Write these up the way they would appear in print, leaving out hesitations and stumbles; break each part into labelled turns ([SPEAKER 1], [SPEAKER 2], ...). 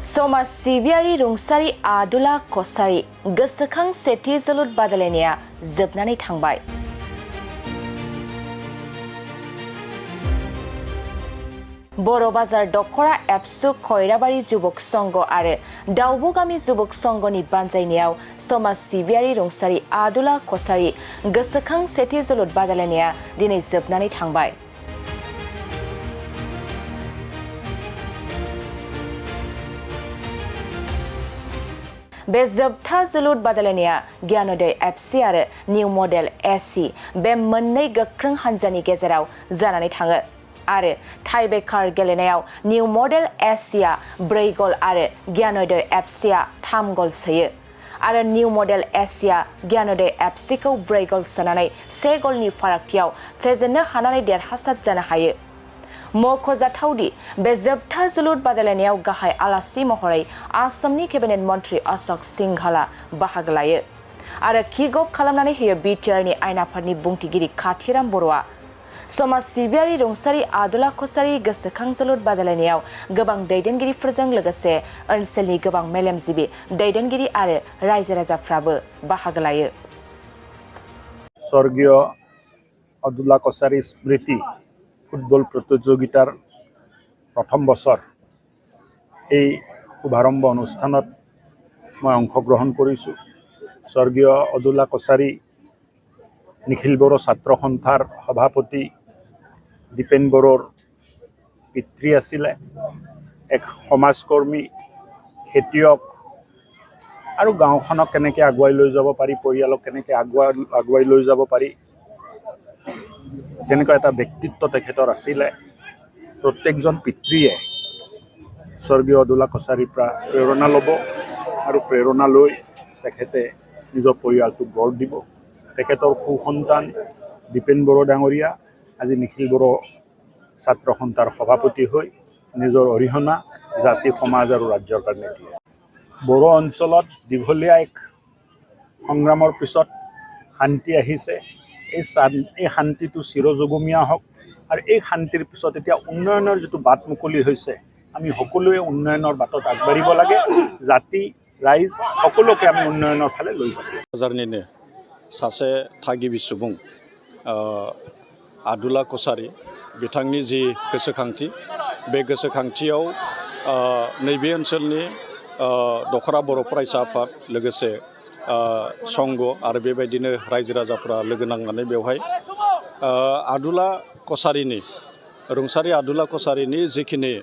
[SPEAKER 1] समाज सिबियारि रुंसारि आदुला कसारी गोसोखां सेथि जोलुर बादायलायनाया जोबनानै थांबाय। बर' बाजार दखरा एबसु खयराबारि जुबक संघ आरो दाउबगामि जुबक संघनि बानजायनायाव समाज सिबियारि रुंसारि आदुला कसारी गोसोखां सेथि जोलुर बादायलायनाया दिनै जोबनानै थांबाय। बे जोबथा जोलुर बादायलायनाया ज्ञानोदय एफसि आरो निउ मडेल एसि बे मोननै गोख्रों हानजानि गेजेराव जानानै थाङो आरो टाइब्रेकार गेलेनायाव निउ मडेल एसिया 4 गल आरो ज्ञानोदय एफसिआ 3 गल सोयो आरो निउ मडेल एसिया ज्ञानोदय एफसिखौ 4 गल सोनानै 1 गलनि फारागथियाव फेजेननो हानानै देरहासार जानो हायो। मख'जाथावदि बे जोबथा जोलुर बादायलायनायाव गाहाय आलासि महरै आसामनि केबिनेट मन्त्रि अशोक सिंघालआ बाहागो लायो आरो किक अफ खालामनानै होयो बिटिआरनि आयनाफोरनि बुंथिगिरि काथिराम बर'आ। समाज सिबियारि रुंसारि आदुला कसारी गोसोखां जोलुर बादायलायनायाव गोबां दैदेनगिरिफोरजों लोगोसे ओनसोलनि गोबां मेलेमजिबि दैदेनगिरि आरो रायजो राजाफ्राबो बाहागो लायो।
[SPEAKER 2] स्वर्गीय आदुला कसारी स्मृति ফুটবল প্ৰতিযোগিতাৰ প্ৰথম বছৰ এই শুভাৰম্ভ অনুষ্ঠানত মই অংশগ্ৰহণ কৰিছোঁ। স্বৰ্গীয় আদুলা কছাৰী নিখিল বড়ো ছাত্ৰ সন্থাৰ সভাপতি দীপেন বড়োৰ পিতৃ আছিলে, এক সমাজকৰ্মী, খেতিয়ক আৰু গাঁওখনক কেনেকৈ আগুৱাই লৈ যাব পাৰি, পৰিয়ালক কেনেকৈ আগুৱাই লৈ যাব পাৰি তেনেকুৱা এটা ব্যক্তিত্ব তেখেতৰ আছিলে। প্ৰত্যেকজন পিতৃয়ে স্বৰ্গীয় আদুলা কছাৰীৰ পৰা প্ৰেৰণা ল'ব আৰু প্ৰেৰণা লৈ তেখেতে নিজৰ পৰিয়ালটোক গঢ় দিব। তেখেতৰ সুসন্তান দীপেন বড়ো ডাঙৰীয়া আজি নিখিল বড়ো ছাত্ৰ সন্থাৰ সভাপতি হৈ নিজৰ অৰিহণা জাতি, সমাজ আৰু ৰাজ্যৰ কাৰণে দিয়ে। বড়ো অঞ্চলত দীঘলীয়া এক সংগ্ৰামৰ পিছত শান্তি আহিছে। এই শান্তিটো চিৰযুগমীয়া হওক আৰু এই শান্তিৰ পিছত এতিয়া উন্নয়নৰ যিটো বাট মুকলি হৈছে, আমি সকলোৱে উন্নয়নৰ বাটত আগবাঢ়িব লাগে। জাতি, ৰাইজ সকলোকে আমি উন্নয়নৰ ফালে লৈ যাব।
[SPEAKER 3] बाजारनिनो सासे थागिबि सुबुं आदुला कसारी बिथांनि जि गोसोखांथि, बे गोसोखांथियाव नैबे ओनसोलनि दखरा बर' फरायसा आफाद लोगोसे संघ आरो बेबायदिनो रायजो राजाफ्रा लोगो नांनानै बेवहाय आदुला कसारीनि रुंसारि आदुला कसारीनि जिखिनि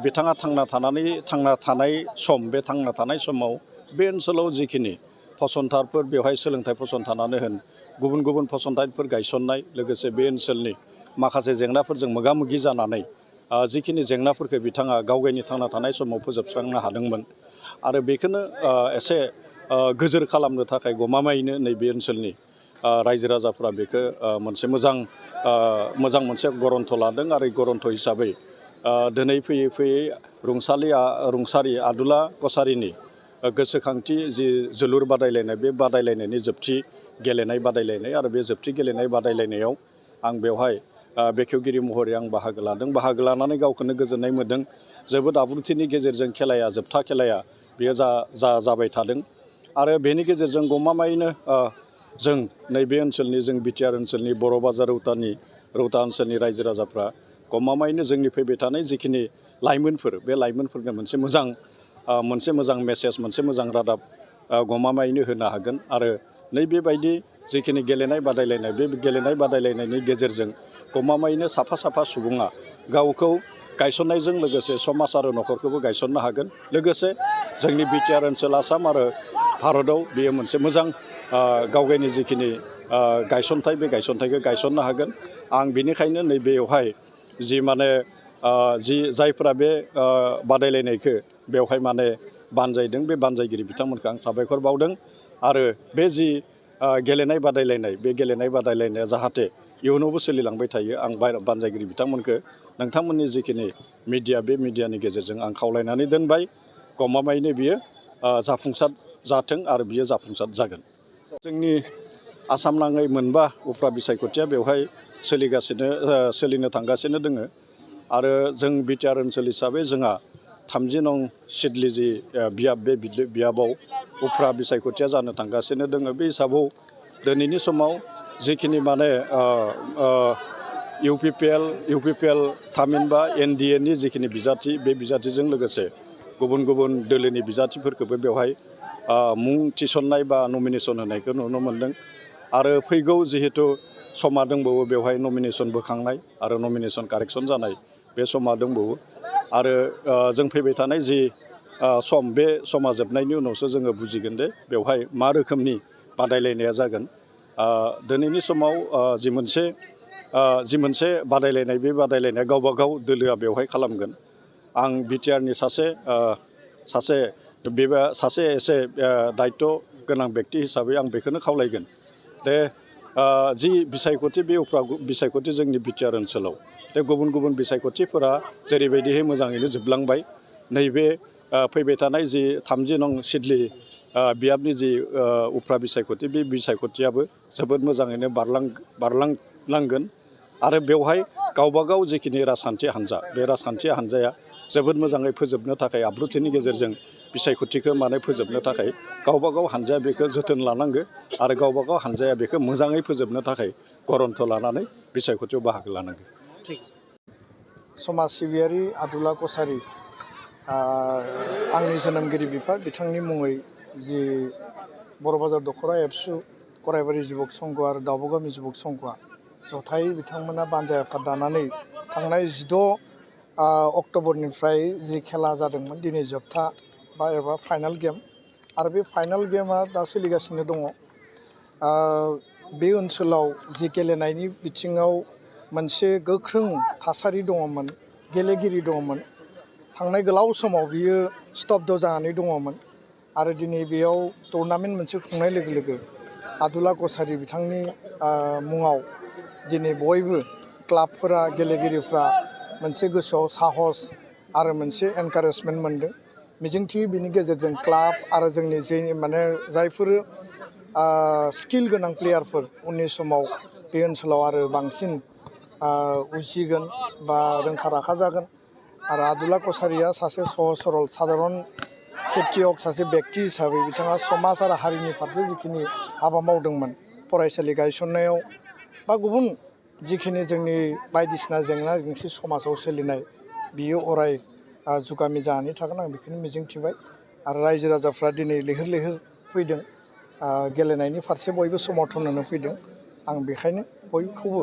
[SPEAKER 3] बिथाङा थांना थानाय सम, बे थांना थानाय समाव बे ओनसोलाव जिखिनि फसंथानफोर बेवहाय सोलोंथाइ फसंथानानो होन, गुबुन गुबुन फसंथानफोर गायसननाय, लोगोसे बे ओनसोलनि माखासे जेंनाफोरजों मोगा मोगि जानानै जिखिनि जेंनाफोरखौ बिथाङा गावगायनि थांना थानाय समाव फोजोबस्रांनो हादोंमोन आरो बेखौनो एसे गोजोर खालामनो थाखाय गमामायैनो नैबे ओनसोलनि रायजो राजाफ्रा बेखौ मोनसे मोजां मोनसे गरन्थ लादों आरो गरन्थ हिसाबै दिनै फैयै फैयै रुंसारि आदुला कसारीनि गोसोखांथि जि जोलुर बादायलायनाय, बे बादायलायनायनि जोबथि गेलेनाय बादायलायनाय आरो बे जोबथि गेलेनाय बादायलायनायाव आं बेवहाय बेखेवगिरि महरै आं बाहागो लादों। बाहागो लानानै गावखौनो गोजोननाय मोन्दों। जोबोद आब्रुथिनि गेजेरजों खेलाया, जोबथा खेलाया बेयो जाबाय थादों आरो बेनि गेजेरजों गमामायैनो जों नैबे ओनसोलनि, जों बिटिआर ओनसोलनि बर' बाजार रौता ओनसोलनि रायजो राजाफ्रा गमामायैनो जोंनि फैबाय थानाय जिखिनि लाइमोनफोर, बे लाइमोनफोरनो मोनसे मोजां मेसेज, मोनसे मोजां रादाब गमामायैनो होनो हागोन आरो नैबेबायदि जिखिनि गेलेनाय बादायलायनाय, बे गेलेनाय बादायलायनायनि गेजेरजों गमामायैनो साफा सुबुङा गावखौ गायसननायजों लोगोसे समाज आरो न'खरखौबो गायसननो हागोन। लोगोसे जोंनि बिटिआर ओनसोल, आसाम आरो भारतआव बेयो मोनसे मोजां गावगायनि जिखिनि गायसनथाय, बे गायसनथायखौ गायसननो हागोन। आं बेनिखायनो नैबेयावहाय जायफोरा बे बादायलायनायखौ बेवहाय बानजायदों, बे बानजायगिरि बिथांमोनखौ आं साबायखर बावदों आरो बे जि गेलेनाय बादायलायनाय, बे गेलेनाय बादायलायनाया जाहाथे इयुनावबो सोलिलांबाय थायो। आं बानजायगिरि बिथांमोनखौ नोंथांमोननि जिखिनि मिडिया, बे मिडियानि गेजेरजों आं खावलायनानै दोनबाय। गमामायैनो बियो जाफुंसार जाथों आरो बियो जाफुंसार जागोन। जोंनि आसाम नाङै 9 उफ्रा बिसायख'थिया बेवहाय सोलिनो थांगासिनो दोङो आरो जों बिटिआर ओनसोल हिसाबै जोंहा 30 नं सिडली जि बियाब बे बियाबाव उफ्रा बिसायख'थिया जानो थांगासिनो दङ बे हिसाबाव दिनैनि समाव जिखिनि माने इउपिपिएल थामहिनबा NDA नि जिखिनि बिजाथि बे बिजाथिजों लोगोसे गुबुन गुबुन दोलोनि बिजाथिफोरखौबो बेवहाय मुं थिसननाय बा नमिनेसन होनायखौ नुनो मोन्दों आरो फैगौ जिहेतु समा दंबावो बेवहाय नमिनेसन बोखांनाय आरो नमिनेसन कारेक्सन जानाय बे समा दंबावो आरो जों फैबाय थानाय जि सम बे समा जोबनायनि उनावसो जोङो बुजिगोन दे बेवहाय मा रोखोमनि बादायलायनाया जागोन दिनैनि समाव जि मोनसे बादायलायनाय बे बादायलायनाया गावबा गाव दोलोआ बेवहाय खालामगोन आं BTR नि सासे एसे दायित्व गोनां बेक्ति हिसाबै आं बेखौनो खावलायगोन दे जि बिसायख'थि बे उफ्रा बिसायख'थि जोंनि BTR ओनसोलाव बे गुबुन गुबुन बिसायख'थिफोरा जेरैबायदिहै मोजाङैनो जोबलांबाय नैबे फैबाय थानाय जि 30 नं सिडली बियाबनि जि उफ्रा बिसायख'थि बे बिसायख'थियाबो जोबोद मोजाङैनो बारलांगोन आरो बेवहाय गावबा गाव जिखिनि राजखान्थि हान्जा बे राजखान्थि हान्जाया जोबोद मोजाङै फोजोबनो थाखाय आब्रुथिनि गेजेरजों बिसायख'थिखौ माने फोजोबनो थाखाय गावबा गाव हान्जाया बेखौ जोथोन लानांगौ आरो गावबा गाव हान्जाया बेखौ मोजाङै फोजोबनो थाखाय गरन्थ लानानै बिसायख'थियाव बाहागो लानांगौ
[SPEAKER 4] समाज सिबियारि आदुला कसारी आंनि जोनोमगिरि बिफा बिथांनि मुङै जि बर' बाजार दख'रा एबसु गरायबारि जुबक संघ आरो दावबगामि जुबक संघआ जथायै बिथांमोना बानजाय आफाद दानानै थांनाय 16 अक्ट'बरनिफ्राय जि खेला जादोंमोन दिनै जोबथा एबा फाइनाल गेम आरो बे फाइनाल गेमा दा सोलिगासिनो दङ बे ओनसोलाव जि गेलेनायनि बिथिङाव मोनसे गोख्रों थासारि दङमोन गेलेगिरि दङमोन थांनाय गोलाव समाव बियो स्तब्ध जानानै दङमोन आरो दिनै बेयाव टुर्नामेन्ट मोनसे खुंनाय लोगो लोगो आदुला कसारी बिथांनि मुङाव दिनै बयबो क्लाबफोरा गेलेगिरिफ्रा मोनसे गोसोआव साहस आरो मोनसे एनकारेजमेन्ट मोनदों मिजिंथियो बिनि गेजेरजों क्लाब आरो जोंनि माने जायफोर स्किल गोनां प्लेयारफोर उननि समाव बे ओनसोलाव आरो बांसिन उजिगोन बा रोंखा राखा जागोन आरो आदुला कसारीया सासे सहज सरल साधारन खेथियक सासे बेक्ति हिसाबै बिथाङा समाज आरो हारिनि फारसे जिखिनि हाबा मावदोंमोन फरायसालि गायसननायाव बा गुबुन जिखिनि जोंनि बायदिसिना जेंना जेंसि समाजाव सोलिनाय बियो अराय जुगामि जानानै थागोन आं बेखौनो मिजिंथिबाय आरो रायजो राजाफ्रा दिनै लैहोर लैहोर फैदों गेलेनायनि फारसे बयबो समर्थन होनो फैदों आं बेखायनो बयखौबो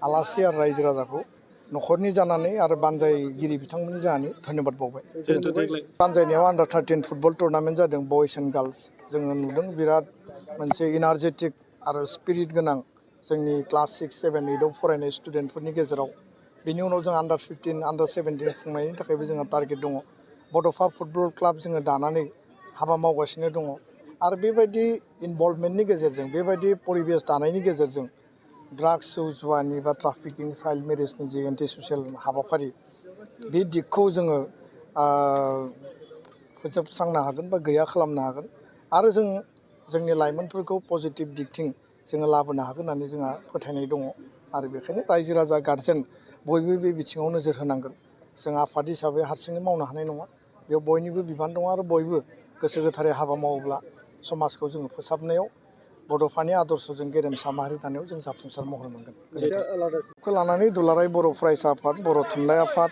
[SPEAKER 4] आलासि आरो रायजो राजाखौ न'खरनि जानानै आरो बानजायगिरि बिथांमोननि जानानै धन्यबाद बावबाय बानजायनायाव आन्डार 13 फुटबल टुर्नामेन्ट जादों बयस एन्ड गार्लस जोङो नुदों बिराद मोनसे इनार्जेटिक आरो स्पिरिट गोनां जोंनि क्लास 6, 7, 8आव फरायनाय स्टुडेन्टफोरनि गेजेराव बिनि उनाव जों आन्डार 15, आन्डार 17 खुंनायनि थाखायबो जोंहा टारगेट दङ बड'फा फुटबल क्लाब जोङो दानानै हाबा मावगासिनो दङ आरो बेबायदि इनभल्भमेन्टनि गेजेरजों बेबायदि परिबेस दानायनि गेजेरजों ड्राग्स जौ जुवानि बा ट्राफिकिं चाइल्ड मेरेजनि जि एन्टि ससियेल हाबाफारि बे दिगखौ जोङो फोजोबस्रांनो हागोन बा गैया खालामनो हागोन आरो जोंनि लाइमोनफोरखौ पजिटिभ दिगथिं जोङो लाबोनो हागोन होननानै जोंहा फोथायनाय दङ आरो बेखायनो रायजो राजा गारजेन बयबो बे बिथिङाव नोजोर होनांगोन जों आफाद हिसाबै हारसिङै मावनो हानाय नङा बेयाव बयनिबो बिबान दङ आरो बयबो गोसो गोथारै हाबा मावोब्ला समाजखौ जोङो फोसाबनायाव बड'फानि आदर्शजों गेरेमसा माहारि दानायाव जों जाफुंसार महर मोनगोन बेखौ लानानै दुलाराय बर' फरायसा आफाद बर' थुनलाइ आफाद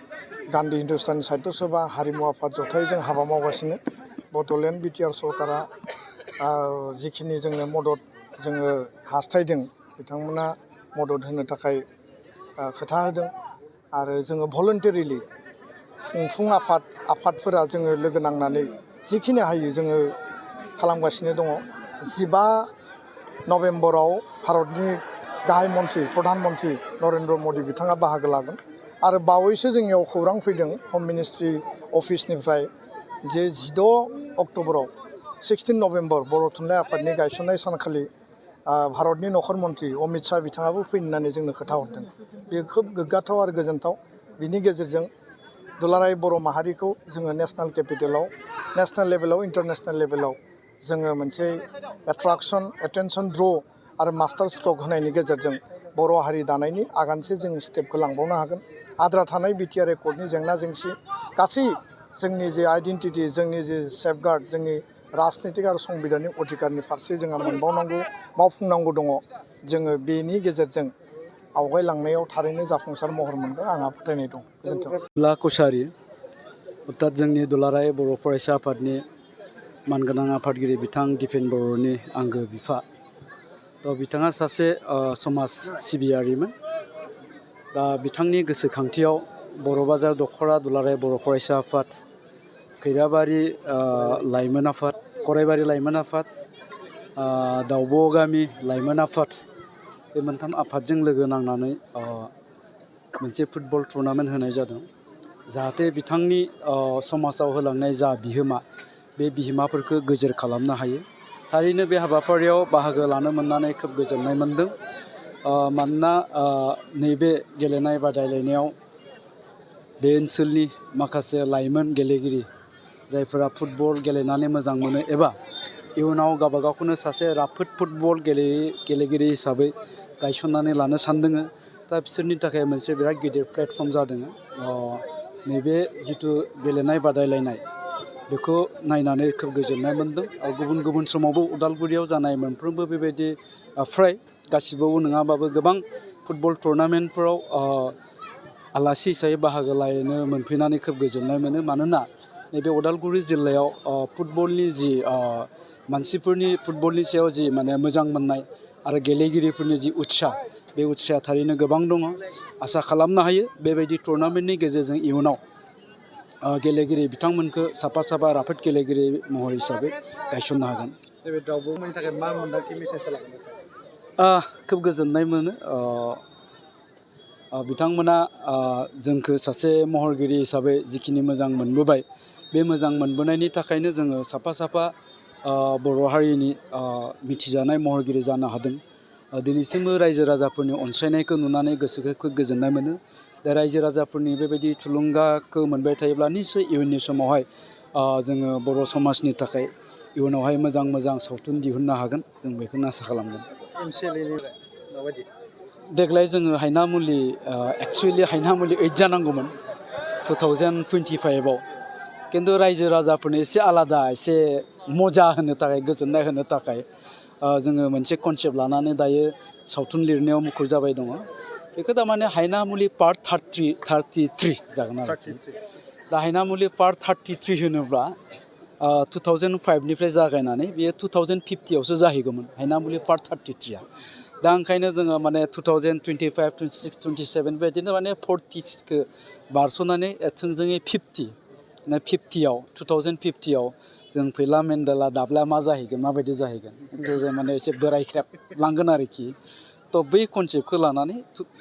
[SPEAKER 4] गान्धी हिन्दुस्तान साहित्य सभा हारिमु आफाद जथायै जों हाबा मावगासिनो बड'लेण्ड BTR सरकारा जिखिनि जोंनो मदद जोङो हास्थायदों बिथांमोना मदद होनो थाखाय खोथा होदों आरो जोङो भलन्टारिलि खुंफुं आफादफोरा जोङो लोगो नांनानै जिखिनि हायो जोङो खालामगासिनो दङ 15 नभेम्बराव भारतनि गाहाय मन्थ्रि प्रधान मन्थ्रि नरेन्द्र मदि बिथाङा बाहागो लागोन आरो बावैसो जोंनियाव खौरां फैदों हम मिनिस्ट्रि अफिसनिफ्राय जे 16 अक्ट'बराव 16 नभेम्बर बर' थुनलाइ आफादनि गायसननाय सानखालि भारतनि नखर मन्थ्रि अमित शाह बिथाङाबो फैनो होननानै जोंनो खोथा हरदों बे खोब गोग्गाथाव आरो गोजोनथाव बिनि गेजेरजों दुलाराय बर' माहारिखौ जोङो नेसनेल केपिटेलाव नेसनेल लेभेलाव इन्टारनेसनेल लेभेलाव जोङो मोनसे एटेनसन ड्र' आरो मास्टार स्ट्रक होनायनि गेजेरजों बर' हारि दानायनि आगानसे जों स्टेपखौ लांबावनो हागोन आद्रा थानाय BTR एकर्डनि जेंना जेंसि गासै जोंनि जे आइडेन्टिटि जोंनि जे सेफगार्ड जोंनि राजनितिक आरो संबिधाननि अधिकारनि फारसे जोंहा मावफुंनांगौ दङ जोङो बेनि गेजेरजों आवगायलांनायाव थारैनो जाफुंसार महर मोनगोन आंहा फोथायनाय दं गोजोन्थों।
[SPEAKER 5] दुला कछारी अर्थात जोंनि दुलाराय बर' फरायसा आफादनि मानगोनां आफादगिरि बिथां दिपेन बर'नि आंगो बिफा। थ' बिथाङा सासे समाज सिबियारिमोन। दा बिथांनि गोसोखांथियाव बर' बाजार दख'रा दुलाराय बर' फरायसा आफाद, खैराबारि लाइमोन आफाद, गरायबारि लाइमोन आफाद, दाउब' गामि लाइमोन आफाद बे मोनथाम आफादजों लोगो नांनानै मोनसे फुटबल टुर्नामेन्ट होनाय जादों। जाहाथे बिथांनि समाजाव होलांनाय जा बिहोमा बे बिहोमाफोरखौ गोजोर खालामनो हायो। थारैनो बे हाबाफारियाव बाहागो लानो मोननानै खोब गोजोननाय मोनदों। मानोना नैबे गेलेनाय बादायलायनायाव बे ओनसोलनि माखासे लाइमोन गेलेगिरि जायफोरा फुटबल गेलेनानै मोजां मोनो एबा इयुनाव गावबा गावखौनो सासे राफोद फुटबल गेलेगिरि हिसाबै गायसननानै लानो सानदों। दा बिसोरनि थाखाय मोनसे बिराद गिदिर प्लेटफर्म जादों। नैबे जिथु गेलेनाय बादायलायनाय बेखौ नायनानै खोब गोजोननाय मोनदों। गुबुन गुबुन समावबो उदालगुरियाव जानाय मोनफ्रोमबो बेबायदि फ्राय गासिबो नङाबाबो गोबां फुटबल टुर्नामेन्टफोराव आलासि हिसाबै बाहागो लानो मोनफैनानै खोब गोजोननाय मोनो। मानोना नैबे उदालगुरि जिल्लायाव फुटबलनि जि मानसिफोरनि फुटबलनि सायाव जि माने मोजां मोननाय आरो गेलेगिरिफोरनि जि उत्साह बे उत्साहआ थारैनो गोबां दङ। आसा खालामनो हायो बेबायदि टुर्नामेन्टनि गेजेरजों इयुनाव गेलेगिरि बिथांमोनखौ साफा साफा राफोद गेलेगिरि महर हिसाबै गायसननो हागोन।
[SPEAKER 6] बे दाउब'नि थाखाय मा मोन्दांथि मेसेज होलांगोन?
[SPEAKER 5] खोब गोजोननाय मोनो। बिथांमोना जोंखौ सासे महरगिरि हिसाबै जिखिनि मोजां मोनबोबाय बे मोजां मोनबोनायनि थाखायनो जोङो साफा साफा बर' हारिनि मिथिजानाय महरगिरि जानो हादों। दिनैसिमबो रायजो राजाफोरनि अनसायनायखौ नुनानै गोसोखौ खोब गोजोननाय मोनो। दा रायजो राजाफोरनि बेबायदि थुलुंगाखौ मोनबाय थायोब्ला निस्सय इयुननि समावहाय जोङो बर' समाजनि थाखाय इयुनावहाय मोजां मोजां सावथुन दिहुननो हागोन जों बेखौनो आसा खालामगोन।
[SPEAKER 6] MCLA माबायदि?
[SPEAKER 5] देग्लाय जोङो हायनामुलि एक्सुवेलि हायनामुलि 8 जानांगौमोन 2025आव। खिन्थु रायजो राजाफोरनो एसे आलादा एसे मजा होनो थाखाय गोजोननाय होनो थाखाय जोङो मोनसे कनसेप्ट लानानै दायो सावथुन लिरनायाव मुखुब जाबाय दङ। बेखौ थारमाने हायनामुलि पार्ट 33 जागोन आरोखि। दा हायनामुलि पार्ट 33 होनोब्ला 2005निफ्राय जागायनानै बेयो 2050आवसो जाहैगौमोन हायनामुलि पार्ट 33आ। दा ओंखायनो जोङो माने 2025, 26, 27 बेबायदिनो माने 40खौ बारस'नानै थोंजोङै 2050आव जों फैला मेन्देला दाब्ला मा जाहैगोन माबायदि जाहैगोन खिन्थु जों माने एसे बोरायख्रेब लांगोन आरोखि। थ' बै कनसेप्टखौ लानानै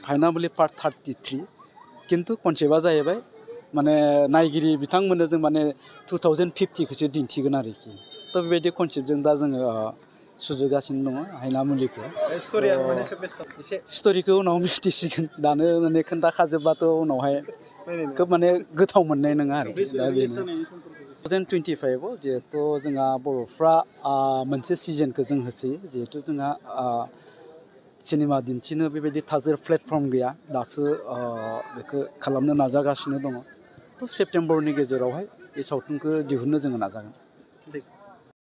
[SPEAKER 5] हायनामुलि पार्ट 33 खिन्थु कनसेप्टआ जाहैबाय माने नायगिरि बिथांमोननो जों माने 2050खौसो दिन्थिगोन आरोखि। थ' बेबायदि कनसेप्टजों दा जोङो सुजुगासिनो दङ हायनामुलिखौ। स्ट'रिखौ उनाव मिथिसिगोन। दानो माने खोन्थाखाजोब्बाथ' उनावहाय खोब माने गोथाव मोननाय नङा आरोखि। दा बेनो 2025आव जिहेथु जोंहा बर'फ्रा मोनसे सिजनखौ जों होसोयो। जिहेथु जोंहा सिनेमा दिन्थिनो बेबायदि थाजोर प्लेटफर्म गैया। दासो बेखौ खालामनो नाजागासिनो दङ। थ' सेप्तेम्बरनि गेजेरावहाय बे सावथुनखौ दिहुननो जोङो नाजागोन।